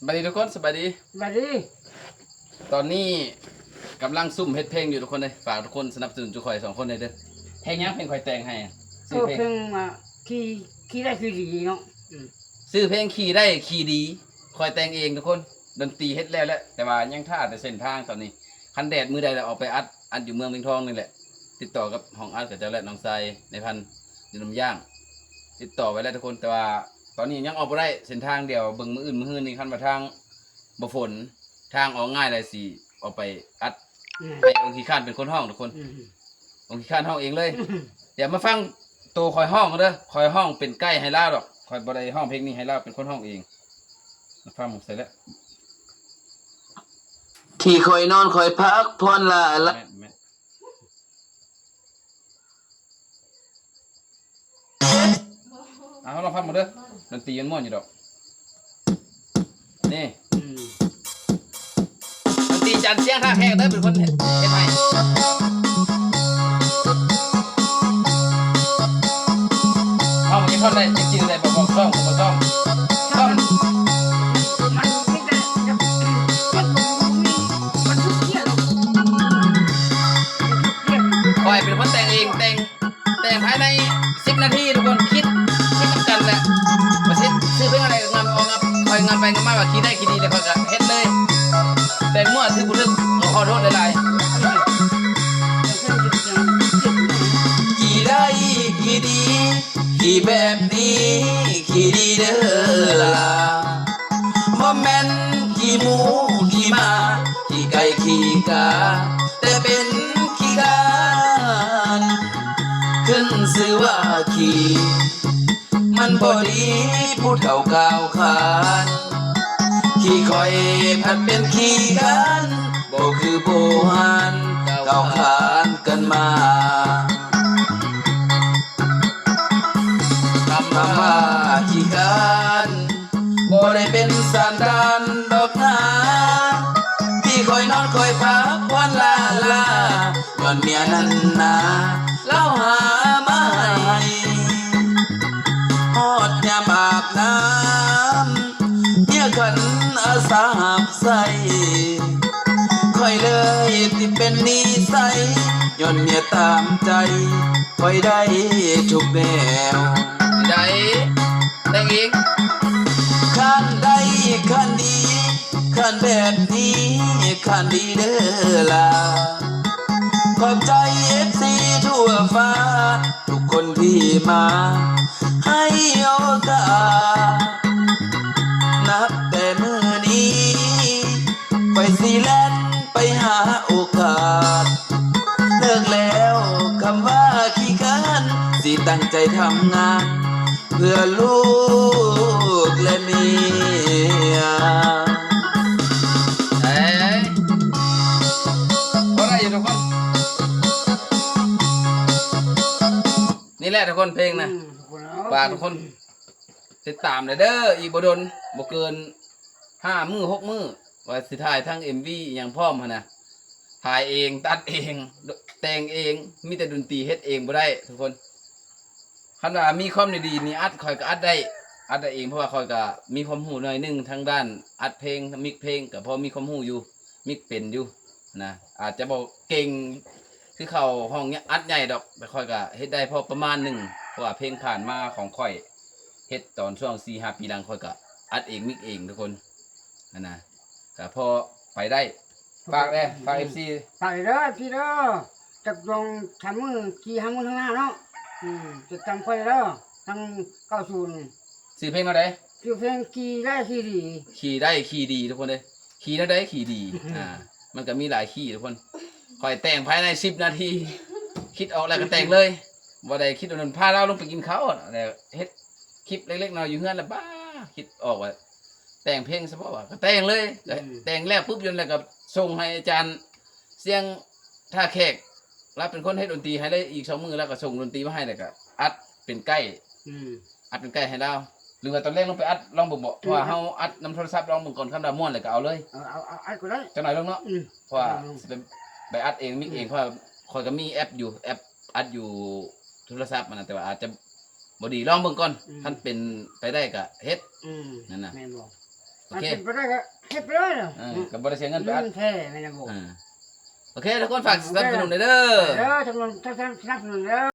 ສະບາຍດີທຸກຄົນ ສະບາຍດີ ສະບາຍດີ. ຕອນນີ້ກຳລັງຊຸ່ມເຮັດເພງຢູ່ທຸກຄົນເດີ ຝາກທຸກຄົນສະໜັບສະໜູນຈຸຂ້ອຍສອງຄົນແດ່ເດີ. ເພງຫຍັງ? ເພງຂ້ອຍແຕ່ງໃຫ້ ເອີ ຊື່ເພງ ເພງວ່າ ຂີ່ ຂີ່ໄດ້ຂີ່ດີເນາະ. ອືມ ຊື່ເພງຂີ່ໄດ້ຂີ່ດີ ຂ້ອຍແຕ່ງເອງທຸກຄົນ. ດົນຕີເຮັດແລ້ວແຫຼະ ແຕ່ວ່າຍັງຖ້າແຕ່ເສັ້ນທາງຕອນນີ້. ຄັນແດດມື້ໃດລະອອກໄປອັດ ອັດຢູ່ເມືອງວຽງທອງນີ້ແຫຼະ. ຕິດຕໍ່ກັບຫ້ອງອັດເຂົາເຈົ້າແຫຼະ ນ້ອງຊາຍ ນາຍພັນ ຢູ່ນຳຢ່າງ ຕິດຕໍ່ໄວ້ແລ້ວທຸກຄົນ. ແຕ່ວ່າຕອນນີ້ຍັງອອກບໍ່ໄດ້ເສັ້ນທາງ. ດຽວເບິ່ງມື້ອື່ນ ມື້ຮືນີ້ ຄັນວ່າທາງບໍ່ຝົນ ທາງອອກງ່າຍແລ້ວ ຊິອອກໄປອັດ ອືມ ໃຫ້ອົງຂີ້ຄ້ານເປັນຄົນຮ້ອງທຸກຄົນ. ອືມ ອົງຂີ້ຄ້ານຮ້ອງເອງເລີຍ. ອືມ ດຽວມາຟັງໂຕຂ້ອຍຮ້ອງເດີ. ຂ້ອຍຮ້ອງເປັນໄກໃຫ້ລາວດອກ. ຂ້ອຍບໍ່ໄດ້ຮ້ອງເພງນີ້ໃຫ້ລາວ ເປັນຄົນຮ້ອງເອງ. ມາຟັງໝູ່ໃສ່ແລ້ວ ທີ່ຂ້ອຍນອນຂ້ອຍພັກຜ່ອນລາລາ ແມ່ນໆ. ເອົາ ລອງຟັງເບິ່ງເດີ ດົນຕີມັນມ່ວນຢູ່ດອກ. ນີ້ ອືມ ດົນຕີຈັນ ສຽງທ່າແຂກເດີ ເປັນຄົນເຮັດ ເຮັດໃຫ້. ເຮົາບໍ່ມີທ່ອນໃດ ຈິງໆ ໄດ້ບໍ່ ບອກຊອງ ບໍ່ຊອງ ຊອງ ມັນມີແຕ່ ມັນມີ ມັນທຸກເທື່ອ ຂ້ອຍເປັນຄົນແຕ່ງເອງ ແຕ່ງ ແຕ່ງພາຍໃນສິບນາທີທຸກຄົນ. ຄິດ ຄິດນຳກັນແຫຼະ ວ່າຊິຊື້ເພງອັນໃດ ງຳເອົາ ງຳ ຂ້ອຍງຳໄປງຳມາວ່າຂີ້ໄດ້ຂີ້ດີ ແລ້ວຂ້ອຍກະເຮັດເລີຍ. ແຕ່ງມົ້ວຖືກບໍ່ຖືກ ຂໍໂທດຫຼາຍໆ. ຂີ້ໄດ້ຂີ້ດີ ຂີ້ແບບນີ້ຂີ້ດີເດີລາ ບໍ່ແມ່ນຂີ້ໝູຂີ້ໝາ ຂີ້ໄກ່ຂີ້ກາ ແຕ່ເປັນຂີ້ການ ຂຶ້ນຊື່ວ່າຂີ້ ມັນບໍ່ດີ ຜູ້ເຖົ້າກ່າວຂານ. ຂີ້ຂ້ອຍພັດເປັນຂີ້ການ ບໍ່ຄືບູຮານ ກ່າວຂານກັນມາ. ຄຳວ່າຂີ້ການ ບໍ່ໄດ້ເປັນສັນດານດອກນາ ທີ່ຂ້ອຍນອນຂ້ອຍພັກຜ່ອນລ້າໆ ຍ້ອນເມຍນັ້ນນາ ລາວຫາມາໃຫ້. ຮອດຍາມອາບນ້ຳ ເມຍຂັນອາສາຮັບໃຊ້ ຂ້ອຍເລີຍຕິດເປັນນິໄສ ຍ້ອນເມຍຕາມໃຈ ຂ້ອຍໄດ້ທຸກແນວ. ໄດ້ ແຕ່ງເອງ ຄັນໄດ້ຄັນດີ ຄັນແບບນີ້ຄັນດີເດີລາ. ຂອບໃຈເອັຟຊີທົ່ວຟ້າ ທຸກຄົນທີ່ມາໃຫ້ໂອກາດ. ນັບແຕ່ມື້ນີ້ ຂ້ອຍຊິແລ່ນໄປຫາໂອກາດ. ເລີກແລ້ວຄຳວ່າຂີ້ຄ້ານ ຊິຕັ້ງໃຈທຳງານ ເພື່ອລູກແລະເມຍ. ເອີ ພໍໄດ້ຢູ່ທຸກຄົນ. ນີ້ແຫຼະທຸກຄົນ ເພງນະ ອືມ ຝາກທຸກຄົນຕິດຕາມແດ່ເດີ. ອີກບໍ່ດົນ ບໍ່ເກີນຫ້າມື້ ຫົກມື້ ວ່າຊິຖ່າຍທັງເອັມວີອີ່ຫຍັງພ້ອມຫັ້ນນະ. ຖ່າຍເອງ ຕັດເອງ ແຕ່ງເອງ ມີແຕ່ດົນຕີເຮັດເອງບໍ່ໄດ້ທຸກຄົນ. ຄັນວ່າມີຄວາມດີໆນີ້ ອັດ ຂ້ອຍກໍອັດໄດ້ ອັດໄດ້ເອງ ເພາະວ່າຂ້ອຍກໍມີຄວາມຮູ້ໜ້ອຍໜຶ່ງທາງດ້ານອັດເພງ ມິກເພງ ກໍພໍມີຄວາມຮູ້ຢູ່ ມິກເປັນຢູ່ນະ. ອາດຈະບໍ່ເກັ່ງຄືເຂົາຫ້ອງອັດໃຫຍ່ດອກ ແຕ່ຂ້ອຍກໍເຮັດໄດ້ພໍປະມານໜຶ່ງ ເພາະວ່າເພງຜ່ານມາຂອງຂ້ອຍ ເຮັດຕອນຊ່ວງສີ່ຫ້າປີຫຼັງ ຂ້ອຍກໍອັດເອງ ມິກເອງທຸກຄົນຫັ້ນນະ ກໍພໍໄປໄດ້. ຝາກແດ່ ຝາກເອັຟຊີ ຝາກເດີ ເອັຟຊີເດີ ຈັກສອງສາມມື້ ສີ່ຫ້າມື້ຂ້າງໜ້າເນາະ ອືມ ຕິດຕາມຂ້ອຍເດີ ທັງເກົ້າສູນ. ຊື່ເພງແນວໃດ? ຊື່ເພງຂີ່ໄດ້ຂີ່ດີ ຂີ່ໄດ້ຂີ່ດີທຸກຄົນເອີຍ. ຂີ່ແນວໃດ? ຂີ່ດີ ອ່າ ມັນກໍມີຫຼາຍຂີ່ທຸກຄົນ. ຂ້ອຍແຕ່ງພາຍໃນສິບນາທີ ຄິດອອກແລ້ວກໍແຕ່ງເລີຍ ບໍ່ໄດ້ຄິດວ່ານັ້ນ. ພາລາວລົງໄປກິນເຂົ້າ ແລ້ວເຮັດຄລິບເລັກໆນ້ອຍໆຢູ່ເຮືອນ ແລ້ວບາ ຄິດອອກວ່າແຕ່ງເພງສະເພາະວ່າ ກໍແຕ່ງເລີຍ ອືມ ແຕ່ງແລ້ວປຸບ ຢົນແລ້ວກໍສົ່ງໃຫ້ອາຈານ ສຽງທ່າແຂກ ລາວເປັນຄົນເຮັດດົນຕີໃຫ້ເລີຍ. ອີກສອງມື້ລາວກໍສົ່ງດົນຕີມາໃຫ້ ແລ້ວກໍອັດເປັນໄກ ອືມ ອັດເປັນໄກໃຫ້ລາວ ຫຼືວ່າຕອນແລງລົງໄປອັດລອງເບິ່ງບໍ? ອືມ ເພາະວ່າເຮົາອັດນຳໂທລະສັບລອງເບິ່ງກ່ອນ ຄັນວ່າມ່ວນແລ້ວກໍເອົາເລີຍ. ເອີ ເອົາ ເອົາ ອັດກໍໄດ້ ຈັກໜ້ອຍເບິ່ງເນາະ. ອືມ ເພາະວ່າ ອືມ ຊິໄປ ໄປອັດເອງ ມິກເອງ ອືມ ເພາະວ່າຂ້ອຍກໍມີແອັບຢູ່ ແອັບອັດຢູ່ໂທລະສັບຫັ້ນນະ ແຕ່ວ່າອາດຈະບໍ່ດີ ລອງເບິ່ງກ່ອນ. ອືມ ຄັນເປັນໄປໄດ້ກໍເຮັດ ອືມ ນັ້ນນະ ແມ່ນບໍ່? ໂອເຄ ເປັນໄປໄດ້ກໍເຮັດໄປເລີຍເນາະ ເອີ ກໍບໍ່ໄດ້ເສຍເງິນໄປອັດ ແທ້ແມ່ນບໍ່ ເອີ ໂອເຄ ທຸກຄົນຝາກສະໜັບສະໜູນເດີ ເດີ ສະໜັບສະໜູນເດີ